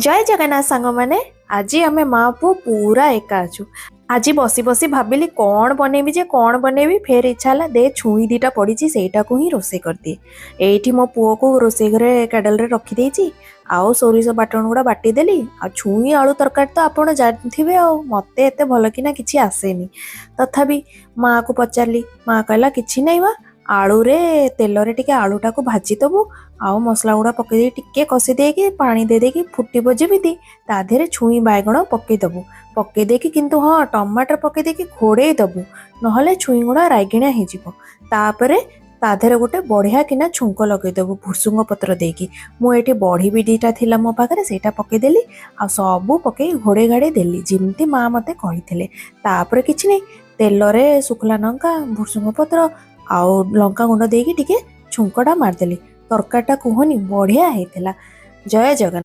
ଜୟ ଜଗନ୍ନାଥ ସାଙ୍ଗମାନେ। ଆଜି ଆମେ ମା ପୁଅ ପୁରା ଏକା ଅଛୁ। ଆଜି ବସି ବସି ଭାବିଲି କ'ଣ ବନେଇବି ଯେ କ'ଣ ବନେଇବି। ଫେର ଇଚ୍ଛା ହେଲା, ଦେ ଛୁଇଁ ଦୁଇଟା ପଡ଼ିଛି, ସେଇଟାକୁ ହିଁ ରୋଷେଇ କରିଦିଏ। ଏଇଠି ମୋ ପୁଅକୁ ରୋଷେଇ ଘରେ କ୍ୟାଡେଲରେ ରଖିଦେଇଛି ଆଉ ସୋରିଷ ବାଟଣ ଗୁଡ଼ା ବାଟିଦେଲି। ଆଉ ଛୁଇଁ ଆଳୁ ତରକାରୀ ତ ଆପଣ ଜାଣିଥିବେ, ଆଉ ମୋତେ ଏତେ ଭଲ କିନା କିଛି ଆସେନି। ତଥାପି ମାଆକୁ ପଚାରିଲି। ମା କହିଲା, କିଛି ନାହିଁ ବା, ଆଳୁରେ ତେଲରେ ଟିକେ ଆଳୁଟାକୁ ଭାଜିଦେବୁ ଆଉ ମସଲା ଗୁଡ଼ା ପକେଇ ଦେଇକି ଟିକେ କଷି ଦେଇକି, ପାଣି ଦେଇ ଦେଇକି, ଫୁଟିବ ଯେମିତି ତା ଦେହରେ ଛୁଇଁ ବାଇଗଣ ପକେଇଦେବୁ। ପକେଇ ଦେଇକି କିନ୍ତୁ ହଁ, ଟମାଟର ପକେଇ ଦେଇକି ଘୋଡ଼େଇ ଦେବୁ, ନହେଲେ ଛୁଇଁ ଗୁଡ଼ା ରାଇଗିଣିଆ ହେଇଯିବ। ତାପରେ ତା ଦେହରେ ଗୋଟେ ବଢ଼ିଆ କିନା ଛୁଙ୍କ ଲଗେଇଦେବୁ ଭୃସୁଙ୍ଗ ପତ୍ର ଦେଇକି। ମୁଁ ଏଠି ବଢ଼ି ବି ଦୁଇଟା ଥିଲା ମୋ ପାଖରେ, ସେଇଟା ପକେଇଦେଲି ଆଉ ସବୁ ପକେଇ ଘୋଡ଼େଇ ଘାଡ଼େଇ ଦେଲି ଯେମିତି ମା ମୋତେ କହିଥିଲେ। ତାପରେ କିଛି ନାହିଁ, ତେଲରେ ଶୁଖିଲା ଲଙ୍କା, ଭୃସୁଙ୍ଗ ପତ୍ର ଆଉ ଲଙ୍କା ଗୁଣ୍ଡ ଦେଇକି ଟିକେ ଛୁଙ୍କଟା ମାରିଦେଲି। ତରକାରୀଟା କୁହନି ବଢ଼ିଆ ହେଇଥିଲା। ଜୟ ଜଗନ୍ନାଥ।